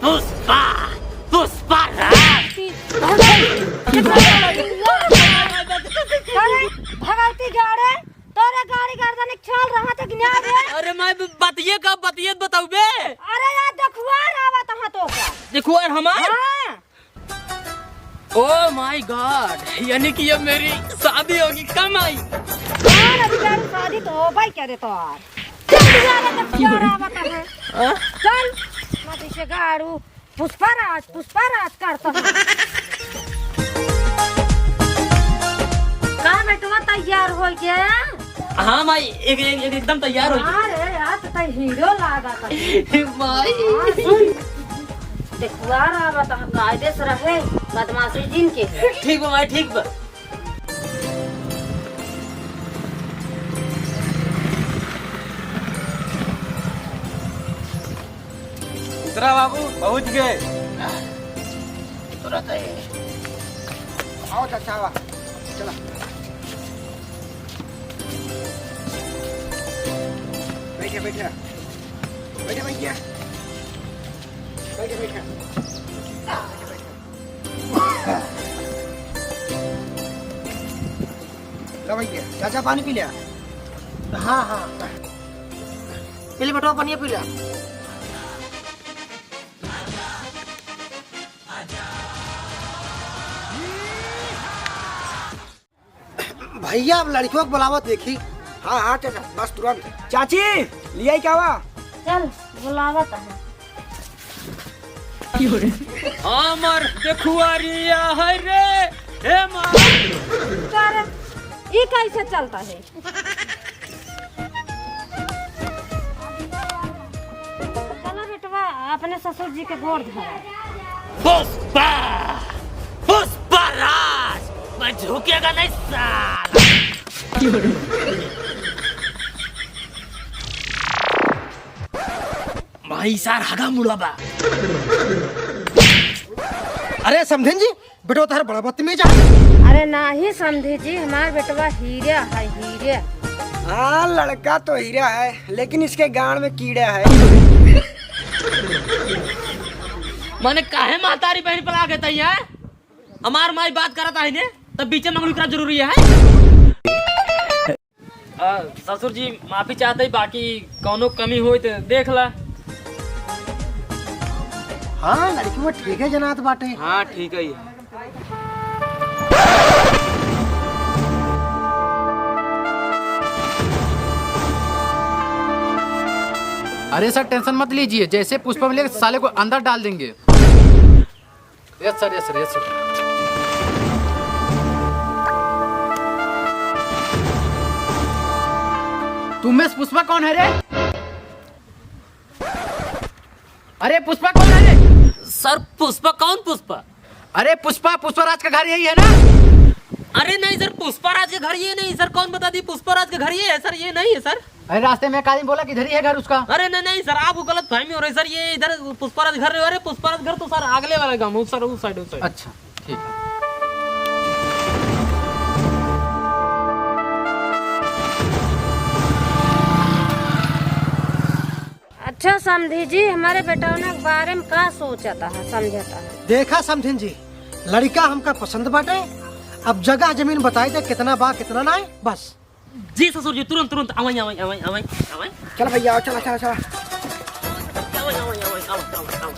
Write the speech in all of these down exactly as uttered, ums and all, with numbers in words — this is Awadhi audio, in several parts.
पुष्पा, पुष्पा राज। अरे, भगवती गाड़े, तोरे गाड़ी गर्दन एक छाल रहा था कि ना रे? अरे माई, ब-, बतिये का, बतिये बताउबे। अरे यार, देखुआर आवत हाँ तो का। देखुआर हमार? हाँ। Oh my God, यानी कि अब मेरी शादी होगी, कम आई। यार, अभी यार शादी तो होबे करे तो यार। चल यार, देखुआर आवत हाँ। हाँ? चल, मत इसे गाड़ू। पुष्पा राज, पुष्पा राज करता है। का बेटवा तैयार हो गया? हाँ माई, एक, एक, एक, एकदम तैयार हो गया। अरे यार, तो तै हीरो लागा था। माई। हाँ, सुन। देखुआर आवत हाँ, कायदे से रहे, बदमाशी जिन के। ठीक बा माई, ठीक बा। उतरा बाबू, पहुँच गए। उतरत है। आओ चाचा, आवा। चला। बैठे, बैठे। बैठे, बैठे। बैठे, बैठे। लो भैया, चाचा पानी पी लिया। हाँ, हाँ। पी ले बेटवा, पानी पी लिया। भैया, अब लड़कियों को बुलावत देखी। हाँ, हाँ, चाचा, बस तुरंत। चाची, लियाई क्या हुआ? चल, बुलावत है। हमर देखुआरिया है रे, हे माँ। कर, ई कैसे चलता है? चला बेटवा, अपने ससुर जी के गोड़ धरा। पुष्पा, पुष्पा राज, मैं झुकेगा नहीं साला। भाई सार हगा मुड़ा बा। अरे समधिन जी, बेटवा तोहर बड़ा बदतमीज है। अरे नाही समधी जी, हमार बेटवा हीरा है, हीरा। हाँ, लड़का तो हीरा है, लेकिन इसके गांड में कीड़ा है। माने काहे महतारी बहन पर आ गए तैया? हमार माई बात करत है ने, तब बीचे में अंगुली करा जरूरी है। आ, ससुर जी, माफी चाहत ही, बाकी कौनो कमी होई त देख ला। हाँ, लड़की वो ठीक है जनात बाटे। हाँ, ठीक है। अरे सर, टेंशन मत लीजिए, जैसे पुष्पा मिलेगा, साले को अंदर डाल देंगे। यस सर, यस सर, यस सर। तुम में से पुष्पा कौन है रे? अरे पुष्पा कौन है रे? सर, पुष्पा कौन पुष्पा? अरे पुष्पा, पुष्पा राज का घर यही है ना? अरे नहीं सर, पुष्पा राज का घर ये नहीं सर। कौन बता दी पुष्पा राज का घर ये है सर? ये नहीं है सर। अरे रास्ते में एक आदमी बोला कि इधर ही है घर उसका। अरे नहीं, नहीं सर, आपको गलत फहमी हो रही सर। ये इधर पुष्पा राज घर है। अरे पुष्पा राज घर तो सर अगले वाले गाँव में, उस सर, उस साइड, उस साइड। अच्छा, ठीक है। अच्छा समधी जी, हमारे बेटौना के बारे में का सोचता है, समझता है? देखा समधिन जी, लड़का हमका पसंद बाटे, अब जगह जमीन बताई दे, कितना बा, कितना ना है, बस। जी ससुर जी, तुरंत, तुरंत, आवई, आवई, आवई, आवई, आवई। चल भैया, चला, चला, चला। आवई, आवई, आवई, आवई, आवई।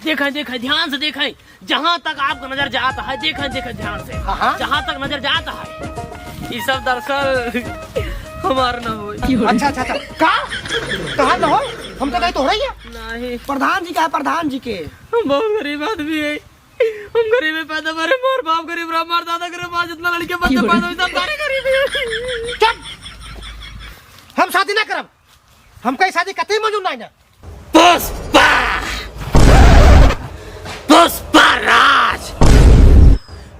देखा, देखा, ध्यान से देखा, जहाँ तक आपका नजर जाता है, देखा, देखा ध्यान से। हाँ, हाँ। जहाँ तक नजर जाता है, ये सब दरअसल हमार न होई। अच्छा, अच्छा, अच्छा। का? कहाँ न होई? हम तो कहीं तो हो रही है। नहीं। प्रधान जी का है, प्रधान जी के। हम बहुत गरीब आदमी है। हम गरीबी पैदा भरे, मोर बाप गरीब रहा, मोर दादा गरीब रहा, जितना लड़के बच्चे पैदा हुए, सब सारे गरीब हैं। चुप! हम शादी ना करब, हमका ई शादी कतई मंजूर नाहीं ना। पुष्पा, पुष्पा राज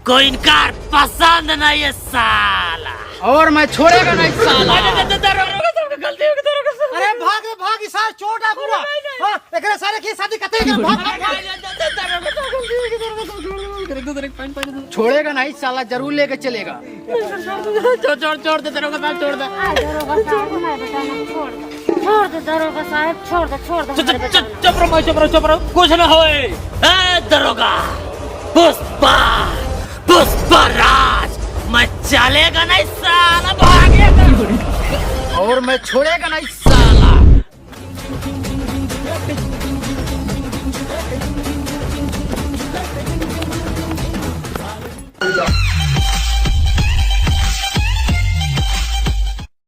को इनकार पसंद नहीं है साला। और मैं छोड़ेगा नहीं साला। अरे, अरे, अरे, अरे, गलती हो गई, गलती हो गई। अरे भाग रे भाग, ई सार चोर डाकू बा। हाँ, एकरे सारे की शादी कतई कर, भाग, भाग, भाग। छोड़ेगा नहीं साला, जरूर लेके चलेगा। छोड़, छोड़, छोड़ दे, दरोगा साहब, छोड़ दे। आ, दरोगा साहब, मैं बेटा ना छोड़ दे। छोड़ दे दरोगा साहब, छोड़ दे, छोड़ दे चुप, हमारे चुप, बेटा। चुप, चुप रहो, चुप रहो, चुप रहो, कुछ ना होए। ए दरोगा, पुष्पा, पुष्पा राज, मैं चलेगा नहीं साला, भागेगा। और मैं छोड़ेगा नहीं साला।